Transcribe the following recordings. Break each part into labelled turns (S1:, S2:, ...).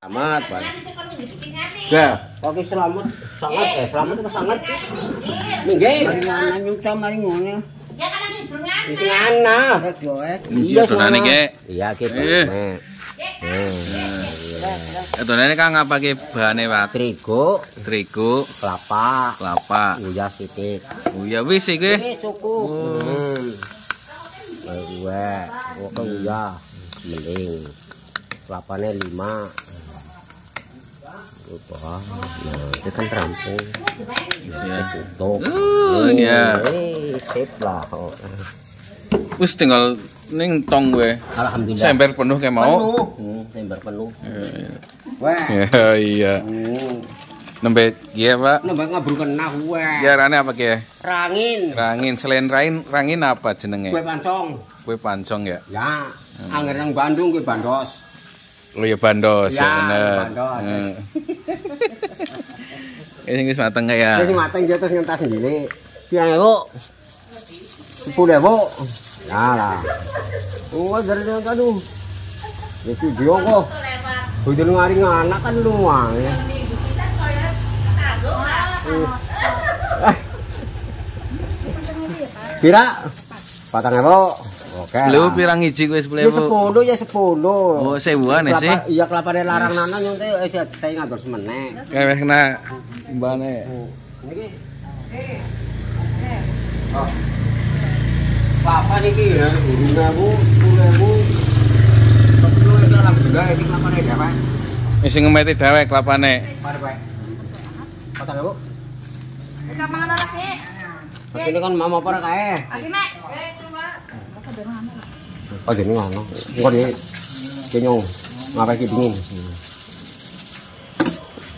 S1: Selamat, Pak. Ya, oke selamat. Sangat selamat apa sangat? Minggir.
S2: Mari nyuca mari ngono.
S3: Ya kan ngidul ngana.
S1: Wis ngana.
S4: Iya, donane ki.
S1: Iya, ki.
S4: Donane Kang apa ki bahane, Pak?
S1: Terigu,
S4: terigu,
S1: kelapa,
S4: kelapa.
S1: Uyah sithik.
S4: Uyah wis iki.
S1: Wis cukup. Gue, oke uyah mending. Kelapane 5. Wah, nah, itu kan rampung.
S4: Ya.
S1: Tutup.
S4: Ya.
S1: Sip lah.
S4: Wis tinggal ning tong gue.
S1: Alhamdulillah.
S4: Sember penuh kayak mau.
S1: Penuh. Sember penuh. Wah.
S4: Ya, iya. Nembe iya, Pak.
S1: Nembe ngabur kena gue.
S4: Ya rane apa ki?
S1: Rangin.
S4: Rangin, selain rangin apa jenenge?
S1: Kue pancong.
S4: Kue pancong ya?
S1: Ya. Angger nang Bandung kue bandos.
S4: Oh ya bandos ya, bener.
S1: Bandos.
S4: Ini wis mateng ya.
S1: Wis mateng ya terus ngentas ngene. Pirang ewu? 10.000. Ya lah. Oh, dari aduh. Ya video kok. Begitu ngari anak kan luang ya. Pira? 4.000. Oke.
S4: Lho pirang iji kowe 10.000?
S1: Ya 10 ya 10.
S4: Oh, sewuan ya sih.
S1: Iya kelapane larang nana nyonte wis teh ngandor semene.
S4: Kayak wis kena mbane.
S1: Niki. Oh. Kelapa niki ya 10.000, 10.000. Tapi iki alhamdulillah iki kelapane dhewe.
S4: Wis ngemeti dhewe kelapane.
S1: Mari, Pak. 4.000.
S3: Wis mangan ora sih?
S1: Ini kan mama apa kae?
S3: Aki nek.
S1: Oh, jadi ngono. Engko di kenyong ngapa iki dingin.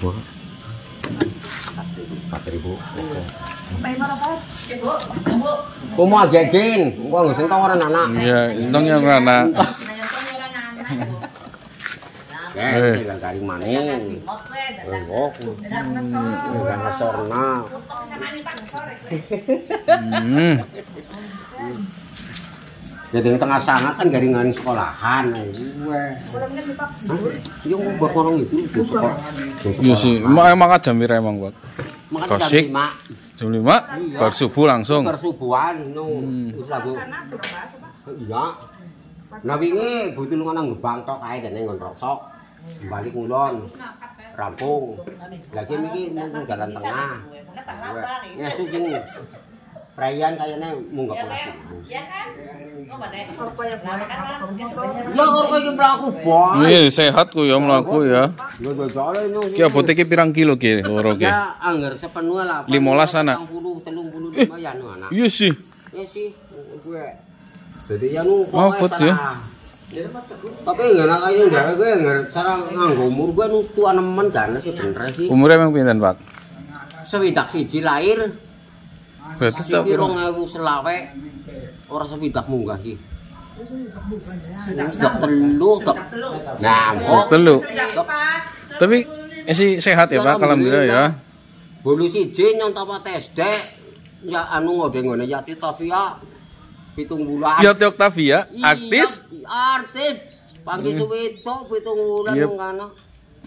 S1: Wah. 4.000. Oke.
S3: Bu, Bu.
S1: Komo agegin, engko nggo sentong ora anak.
S4: Iya, sentong ya ora anak.
S1: Eh, tinggal garing maning. Oh, ora ngesorna. Jadi tengah sangat kan garing-garing sekolahan. Gue. Iya, gue borong itu di sekolah.
S4: Iya sih, emang jam pira emang, Pak?
S1: Makan jam 5.
S4: Jam 5? Bar subuh langsung.
S1: Bar subuhan no. Wis lagu. Iya. Nah wingi butuh lunga nang Gebang tok kae dene nggon rosok. Balik ngulon. Rampung. Lagi iki mung jalan tengah. Ya sing Prayan kayaknya munggah penghasilan.
S3: Iya kan?
S1: Ya kok iki mlaku bae.
S4: Iya, sehat ku ya mlaku ya. Ki abote ki pirang kilo ki loro ki?
S1: Ya angger sepenuh lah.
S4: 15 ana.
S1: 30, 35 ya anu anak.
S4: Iya sih.
S1: Iya sih gue. Dadi ya nu
S4: abot ya.
S1: Tapi enggak nak kaya dhewe kowe angger cara nganggo umur gue nu tua nemen jane sih bener sih.
S4: Umure emang pinten, Pak?
S1: 61 lahir.
S4: Berarti
S1: tak 2020 ora sewidak munggah sih. Sewidak telu tok. Nah,
S4: telu. Tapi sih sehat ya, Pak, alhamdulillah ya.
S1: Bolu siji nyong tapat SD ya anu ngode ngene Yati Octavia 7 bulan.
S4: Yati Octavia, artis?
S1: Artis. Pangki suwito 7 bulan nang kana.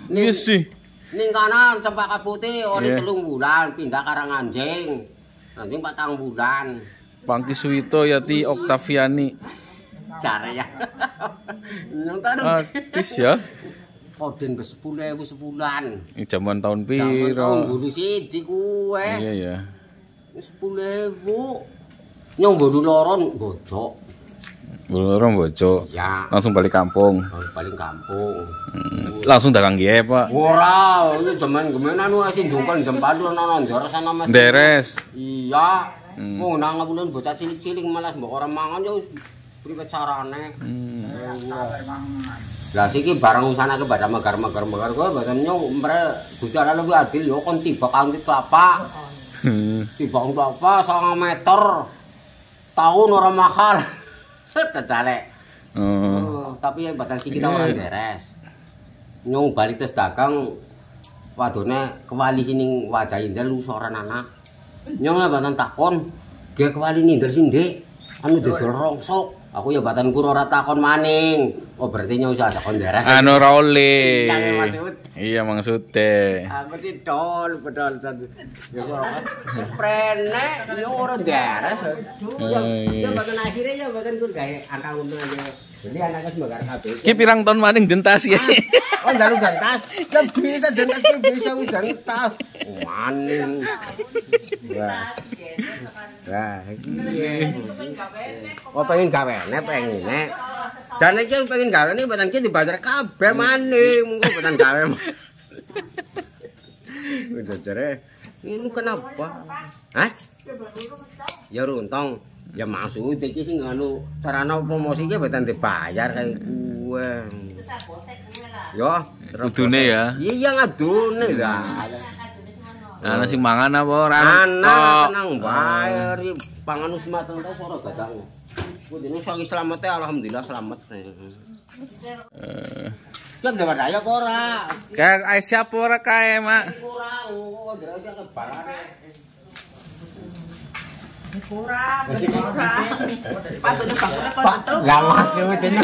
S4: Iya sih.
S1: Ning kana Cempaka Putih ora 3 bulan pindah Karanganjing. Nanti 4 bulan.
S4: Pangki Suwito Yati Oktaviani.
S1: Cara ya.
S4: Artis ya.
S1: Koden be 10.000 sebulan.
S4: Ini zaman tahun piro?
S1: Zaman tahun 1 kuwe.
S4: Iya ya.
S1: 10.000. Nyong bolu loron bojok.
S4: Bolu loron bojok.
S1: Ya.
S4: Langsung balik kampung.
S1: Balik kampung.
S4: Langsung dagang gie, Pak.
S1: Ora, itu zaman gimana anu sing jungkal jempal ana ndores ana mas.
S4: Deres.
S1: Iya. Wong nang ngapulun bocah cilik-cilik malah mbok ora mangan ya priwe carane. Lah siki bareng usanake pada megar-megar-megar kowe mboten nyong mre Gusti Allah luwih adil ya kon tiba kangkit kelapa. Tiba kelapa 9 meter. Tahun ora mahal. Cecale. Tapi badan siki ta ora deres. Nyong balik tes dagang wadone kewali sining wajah indel lusoran anak. Nyong badan takon, "Ge kewali nindel sing, Dik?" Anu dodol rongsok. Aku ya batanku ora takon maning. Oh berarti nyong usah takon deres.
S4: Anu ora oleh. Iya maksudnya.
S1: Aku sih dol bedol. Ya ora seprene ya ora deres. Ya bagian akhirnya ya bagian ku gawe angka untung aja. Jadi anaknya sebagai kabeh.
S4: Ki pirang ton maning dentas ya.
S1: Oh njaluk dentas. Ya bisa dentas ki bisa wis dentas. Maning. Wah. Wah, iki. Oh pengen gawene, pengine. Jane iki pengen gawene badan ki dibayar kabeh maning, mungko badan gawe. Udah jare. Ini kenapa? Hah? Ya runtung. Ya maksud iki sing anu sarana promosi iki badan dibayar kaya kuwe. Yo,
S4: kudune ya.
S1: Iya ngadune lah.
S4: Ana sing mangan apa ora?
S1: Ana tenang bae pangan wis mateng ta ora gadang. Kudune saiki slamete alhamdulillah slamet. Ya ndek daya apa ora?
S4: Kae siapa ora kae, Mak?
S1: Ora, kok ndek sing kebarane.
S3: Kurang, kurang. Patutnya bakune kon tutup.
S1: Lah maksudnya.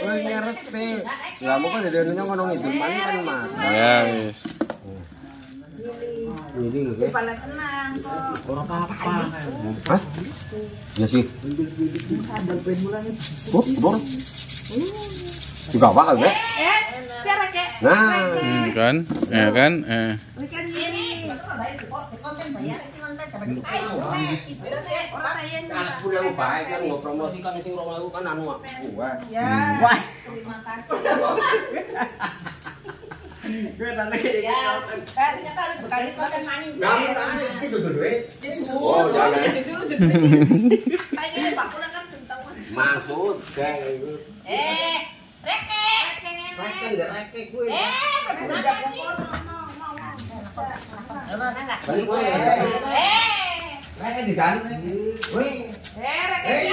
S1: Wis ngerti. Lah moko dadi ngono ngidul maning kan, Mas.
S4: Ya wis.
S1: Ini nggih.
S3: Paling tenang kok.
S1: Ora apa-apa. Hah? Ya sih. Oh, bor. Dibawa kan, Bek?
S3: Biar kek.
S1: Nah,
S4: kan? Ya kan?
S3: Kan ini.
S1: Kan 10.000 bae kan nggo promosi kan sing 2.000 kan anu aku.
S3: Ya.
S1: Wah. Gue tante iki.
S3: Ya. Ternyata ada bekal konten maning.
S1: Nah, makane iki dodol duit.
S3: Oh, pengen bakul kan tentawan.
S1: Maksud geng iku.
S3: Reke.
S1: Reke ndek reke kuwi.
S3: Sih.
S1: Balik kowe. Reke dijaluk reke. Woi.
S3: Reke iki.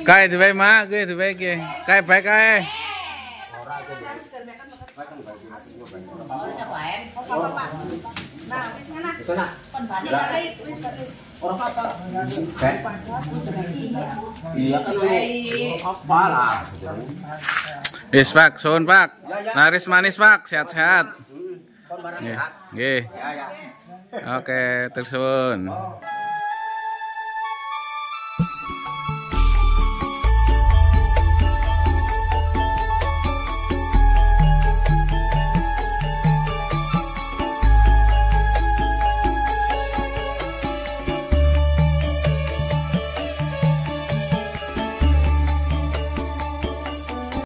S4: Kae duwe Mak, kuwi duwe iki. Kae bae kae. Wis Pak, suwun Pak. Laris manis Pak, sehat-sehat. Nggih. Oke, terus suwun.